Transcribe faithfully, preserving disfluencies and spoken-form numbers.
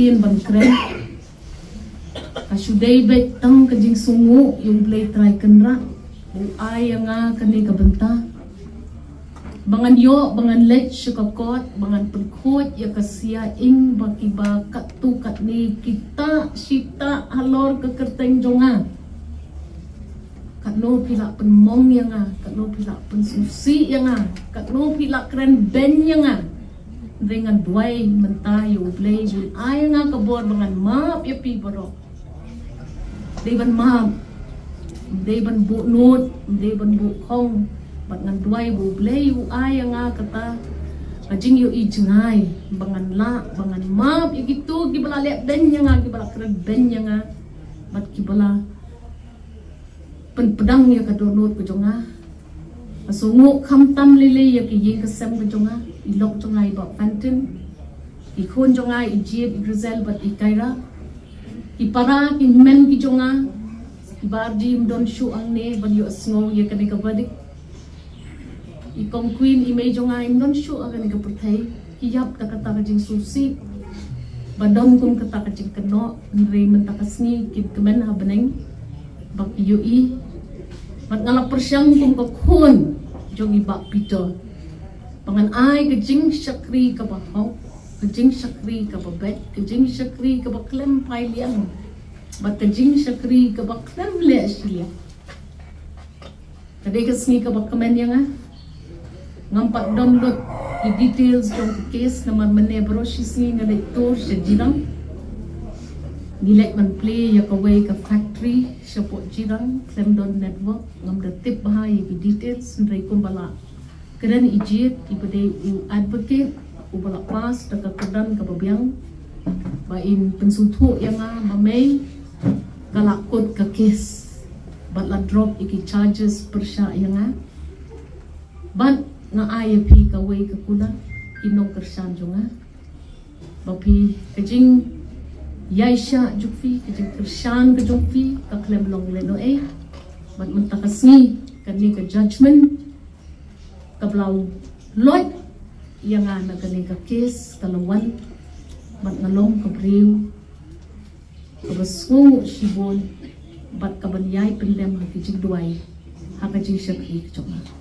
Ïa ban kren. Ka shu dei beit tang ka jingsngew ïa U Blei Trai Kynrad. U ai ïa nga kane ka bynta ba ngan ïoh, ba ngan leit sha ka kot, ba ngan pynkhuid ïa ka sia ïing ba kiba katto katne kita shita halor ka kyrteng jong nga. Katno phi lah pynmong ïa nga, katno phi lah pynsngewsih ïa nga, katno phi lah kren beiñ ïa nga. Hynrei ngan duwai mynta ïa U Blei, un ai ïa nga ka bor ba ngan map ïa phi baroh. Dei ban map, dei ban buh nud, dei ban buh khong. Bad ngan duwai ba U Blei u ai ïa nga kata ka jingïohi jngai ba ngan lah, ba ngan map ïa kito kiba la leh beiñ ïa nga, kiba la kren beiñ ïa nga, bad kiba la pynpdang ïa ka dohnud ka jong nga. Nga sngew kham tam lei lei ïa ki ïing ki sem ka jong nga, i lok jong nga i Bah Fantin, i khun jong nga i Jied, i Grizel bad i Kyra, ki para ki hynmen ki jong nga, i Bah Ardi im don shuh hangne ban ïohsngew ïa kane ka verdict. I Kong Queen, i mei jong nga im don shuh ha kane ka pyrthei. Ki ïap da kata ka jingsngewsih ba don kum kata ka jingkynnoh, hynrei mynta ka sngi kin kmen ha bneng ba ki ïohi. Bad nga la pyrshang kum ka khun jong i Bah Peter ba ngan ai ka jingshakri kaba hok, ka jingshakri kaba beit, ka jingshakri kaba khlem phai liang, bad ka jingshakri kaba khlem leh shiliang. Ka dei ka sngi kaba kmen ïa nga. Ngam pat don lut ki details jong ka case namar mynne baroh shi sngi nga leit tour sha Jirang. Ngi leit ban plie ïa kawei ka factory shapoh Jirang, khlem don network, ngam da tip bha ïa ki details, hynrei kumba la kren i Jied, iba dei u advocate uba la pass da ka kyrdan kaba biang, ba in pynsngewthuh ïa nga ba mei ka la kut ka case bad la drop ïa ki charges pyrshah ïa nga. Bad nga ai ïa phi kawei ka kular, ki nongkyrshan jong nga, ba phi, ka jingïaishah jong phi, ka jingkyrshan ka jong phi ka khlem long lehnohei. Bad mynta ka sngi kane ka judgment kaba la loit ïa nga na kane ka case ka la wan, bad nga long ka briew kaba sngewnguh shibun bad kaban ïai pyndem ha ka jingduwai, ha ka jingshakri ka jong nga.